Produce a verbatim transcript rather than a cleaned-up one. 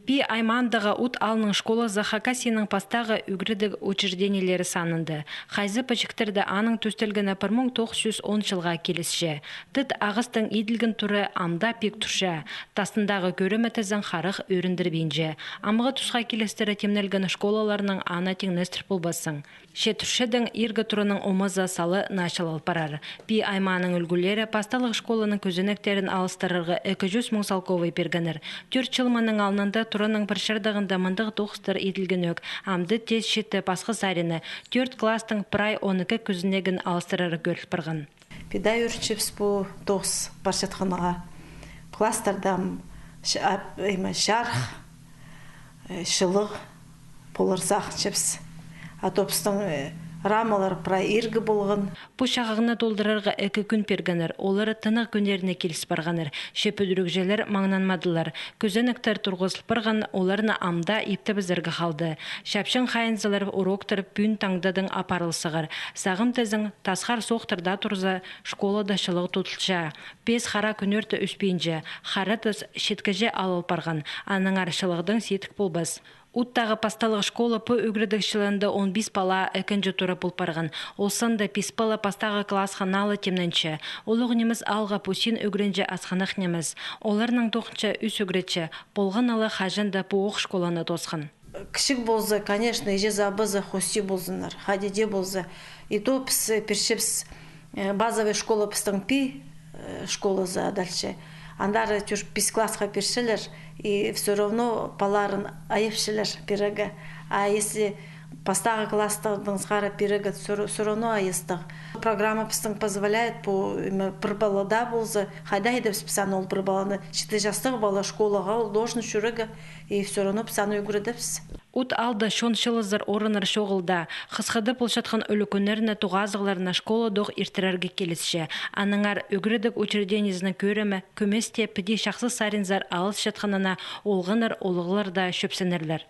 Пии аймаандағы Ут аалның школазы Хакасияның пастағы ӱгредіг учреждениелері санында. Хайзы пічіктерде аның тӧстелгені пір муң тоғыс чӱс он чылға килісче. Тыт ағастың иділген туры амда пик турча. Тастындағы кӧрімі тізең харах ӧріндірбинче. Амғы тусха килістіре тимнелген школаларның аны тиңнестір полбассың. Че тӱрчедең иргі тураның омазы сала начал ал парар. Пии аймааның ӱлгӱлері пасталығ школаның кӧзенектерін алыстырарға ікі чӱс муң салковай пиргеннер. Тӧрт чыл мының алнында тураның пір чардығында мындағ тоғыстар иділгенӧк. Амды тез читі пасха саринны, тӧрт класстың прай он ікі кӧзенегін алыстырарға кӧріл парған. Пида ӧрінчебіс пу тоғыс парчатханға. Класстарда м, ш- ап- эме, чарых, э, чылығ полар сағынчабыс. А то пістің, э, рамалар прай иргі полған. Пу чағағны толдырарға ікі кӱн пиргеннер, олар тынағ кӱннеріне киліс парғаннар. Че пӱдірігҷілер маңнанмадылар. Кӧзенектер турғызыл парған, оларны амда иптебізерге халды. Чапчаң хайынзалар уроктар пӱӱн таңдадаң апарыл сығар. Сағам тізең, тасхар соохтарда турза, школада чылығ тудылча. Пес хара кӱнӧрте ӧспинче, хара тас читкіҷе алыл парған, аннаңар чылығдаң сидік полбас. Уттағы пасталығ школа пу ӱгредіг чылында он пис пала ікінҷі тура пол парған. Ол санда пис пала пастағы классха налы тимненче. Улуғ нимес аалға пу син ӱгренҷі асхынах нимес. Оларның тоғынча ӱс ӱгретчі, полған ала хаҷан да пу ох школаны тоосхан. Кічіг полза, конечно, іҷезі-абазы хости ползыннар, хайди дее полза. И то піс, э, пирчебіс, э, базовый школа пістің пии, э, школазы адалча. Андар тӧрт-пис классха пирчелер, и всё равно палаларын айапчалар пирерге. А если пастағы класстардаң сығара пирерге, всё равно айастығ. Программа пістің позволяет, пу, эме, пір пала даа полза, хайда-да піс, піс аны, ол пір паланы, читі частығ пала школаға, ол должен чӧрерге, и всё равно піс аны ӱгредебіс. Ут аалда чон чылызар орыннар чоғыл даа. Хысхыда полчатхан ӱлӱкӱннерні, тоғазығларны школадох иртірерге килісче. Аннаңар ӱгредіг учреждениезінің кӧрімі кӧместе піди чахсы саринзар алысчатханына олғаннар, улуғлар даа чӧпсінерлер.